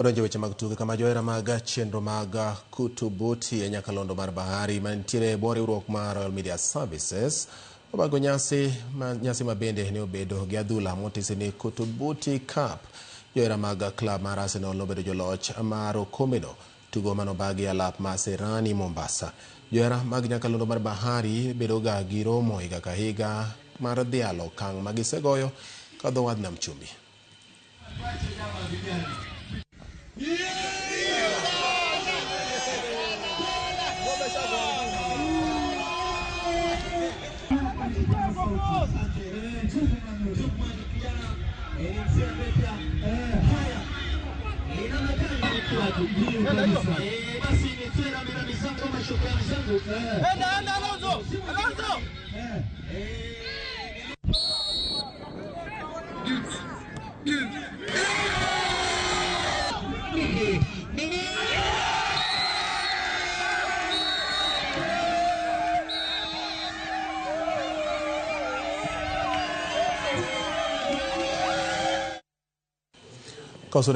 Odonjo weche mag tuke kama johera mag chenro mag Kutubuti e nyakalondo mar bahari mantiere e bwo riwruok mar Royal Media Services obago nyasi ma, nyasi ma bende ne obedo gi adhula motisi ni Kutubuti Cup. Johera mag klab mar Arsenal nobedo joloch mar okombeno tugo manobagi alap ma Serani Mombasa. Johera mag nyakalondo mar bahari bedoga gi romo higa ka higa mar dhialo okang' ma gisegoyo ka dho wadh nam chumbi. Koso.